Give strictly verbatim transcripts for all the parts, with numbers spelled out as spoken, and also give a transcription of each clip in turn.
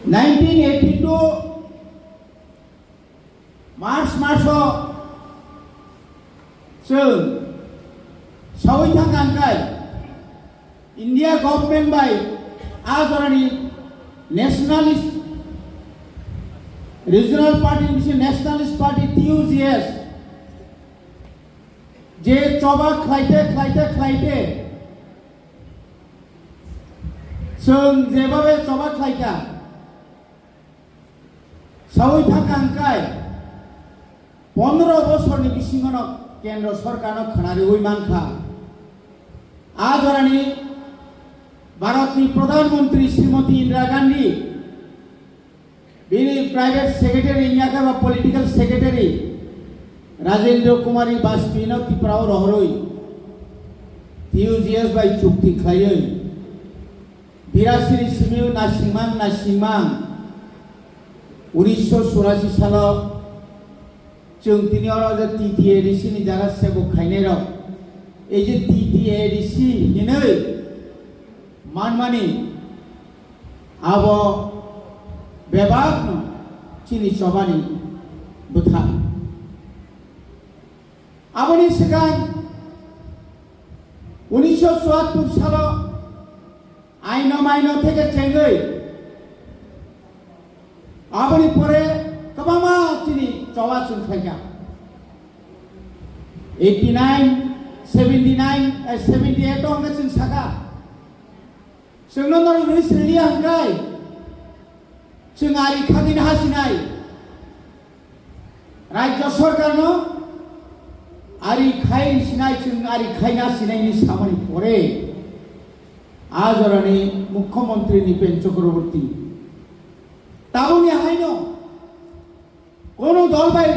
Nineteen eighty-two March maso chwng sawi thangkha hwnkhe India government bai a jorani nationalist regional party bisi nationalist party T U G S je choba khlaite khlaite khlaite chwng jebabe choba khlaikha. Sawi thangkha hwnkhe pondro bosorni bisingono kendro sorkarno khwnariwi mankha. A jorani Bharatni Pradhan Mantri Srimati Indira Gandhi bini private secretary wngya khe ba political secretary Rajendra Kumari Bajpayee no Tripura o rohorwi T U G S bai chukti khlaiwi Birasini simi nasingmang nasingmang unisho churashi salo chwng tini oro je T T A D C ni jaga sebo khainai rok ei je T T A D C hinwi manmani abo bebakno chini chobani bwthai. Aboni swkang unisho chuattur salo aino maino theke chengwi aboni pore kwbangma chini choba chwng khaikha. Eighty nine, seventy nine, eh, seventy eight o hwnkhe chwng sakha. Chwngno norok rwi siliya hwnkhe chwng ari khagwino hasinai. Rajya sorkarno ari khai sinai, chwng ari khaina sinaini samani pore a jorani mukhyamantri Nipen Chakraborty tabukni haino kono dol bai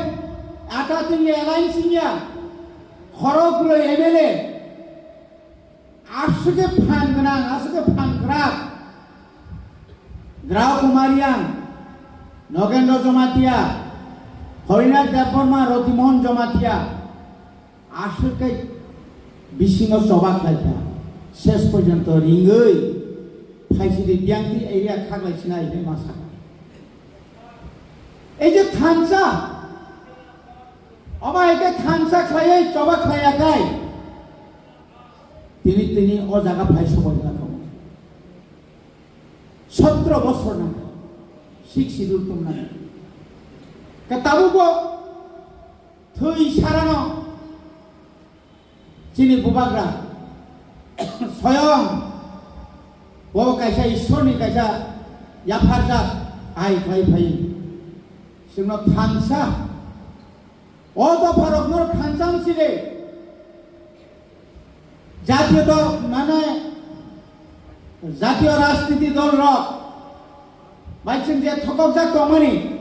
ata tini alliance wngya, khorok brwi M L A aswk khe phan gwnang, aswk khe phan kwrak. Grao Kumar Yang, Nogendra Jamatia, Harinath Debbarma, Rotimohon Jamatia, aswk khe bisingo choba khlaikha, ses porjonto ringwi phaisidi biyangti area khaklai sinai hinwi ma sakha. Ei je thansa, omo hai khe thansa khlaiwi choba khlaiyakhai, tini tini o jaga phai sobai lakha. Sotro bosor nang sik sidur tong nang. Ka tabuk bo thwi sarano chini bubagra soyong bo kaisa Ishwar ni kaisa yapharjak ai khlai phai. Chwngno thansa O dopharokno thansa side. Jatiyo dol, mane, jatiyo rajniti dol rok bai chwng je thokokjak tongmani,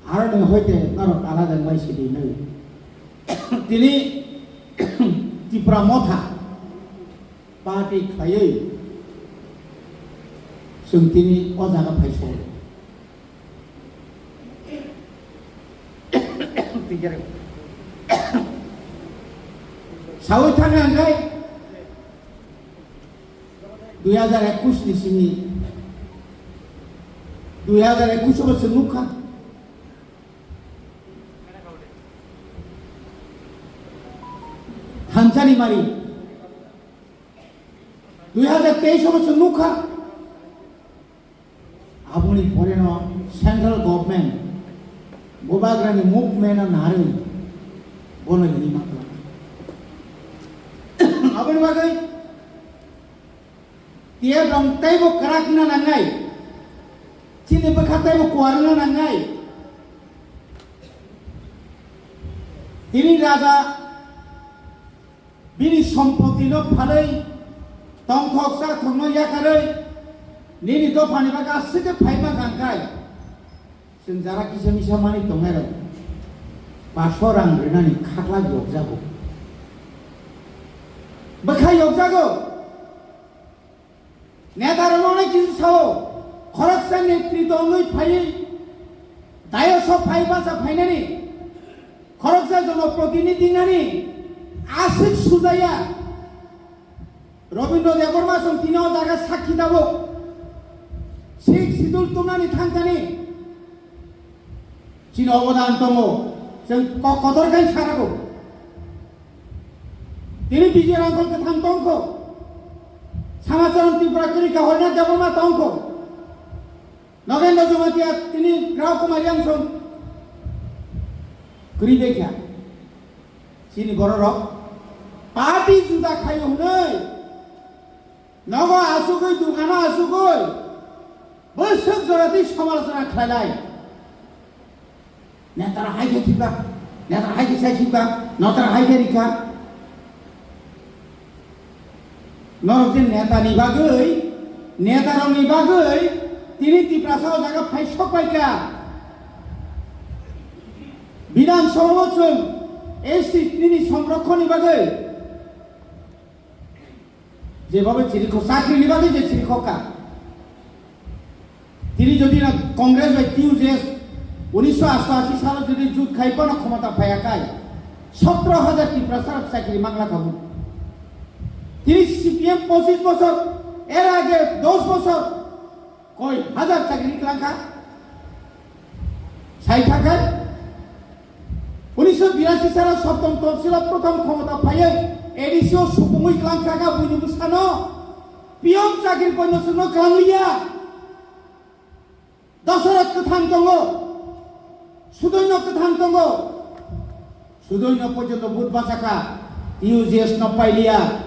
aroni hoite norok alada wngbai sidi hinwi. Tini Tipra Motha party khlaiwi chwng tini o jaga phai sogwi. Sawi thangna hwnkhe dui hajar ekush ni simi, dui hajar ekush o bo chwng nukha. Thansani mari dui hajar teis o bo chwng nukha. Aboni poreno central government bubagrani movement no narwi bono rini ma khlai. Aboni bagwi T F rong teibo kwrak na nangnai, chini bwkha teibo kuar na nangnai. Tini raja bini sompotino phalwi tongthok chathokno yakarwi nini dophani bagwi aswk khe phaima kangkhai. Chwng jara kisa misa manwi tongnairok paso rang rinani khaklak yokjago. Bwkha yokjago. Neta rokno kisa sao, khoroksa netrito wngwi phaiwi, dayoso phai bacha phainani, khoroksa jonoprotinidhi nani, aswk sujaya. Robindra Debbarma chwng tini o jaga sakhi tabuk. Sixth Schedule tumnani thangthani chini obodan tongo, chwng kok kotor khe sarago. Tini Bijay Rangkhol kwthang tongkho, Samacharan Tripura kwrwi kha, Horina Debbarma tongkho, Nagendra Jamatia tini Rao Kumar Yangsong kwrwi bai kha. Chini bororok party juda khaio hwnwi nogo achugwi, dukano achugwi, bwswk jora twi somalojona khlailai. Netara hai khe thikba, netara hai khe sai thikba, notara hai khe rikha. Norok je netani bagwi, netarokni bagwi tini Tiprasa o jaga phai sok pai kha. Bidhan Sabha o chwng S T nini sonrokhoni bagwi jebhabe chirikhok, chakrini bagwi je chirikhok kha. Tini jodi na Congress bai T U J S unisho ashi salo jodi jut khai bono khomota phaiya khai, sotro hajar Tiprasa rok chakri mangla khabu. Tini C P M pochis bochor, er age dos bochor koi hajar chakri klangkha. Sai thakai unisho birasi salo Soptom Topsilo prothom khomota phaiwi A D C o supungwi klangkha kha buini bwsano. Piyong chakri poino chwngno klangliya. Dasarath kwthang tongo, Sudoino kwthang tongo, Sudoino porjonto vote bachakha, T U J S no pailiya,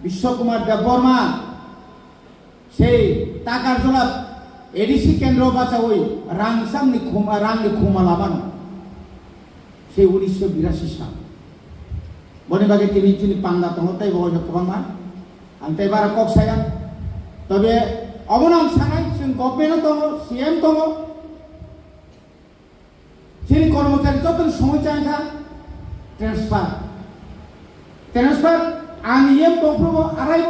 Biswa Kumar Debbarma, sei Takarjala A D C kendro bachawi rang samni khuma, rangni khuma labano, sei unisho birasi sal. Boni bagwi tini chini panda tongo tei bo oino kwbangma. Ang tei bara kok saya. Tobe obono ang sanai, chwng government o tongo, C M tongo. Chini kormochari joto ni somoi chang kha transfer. Transfer ang yem tongphuru bo arai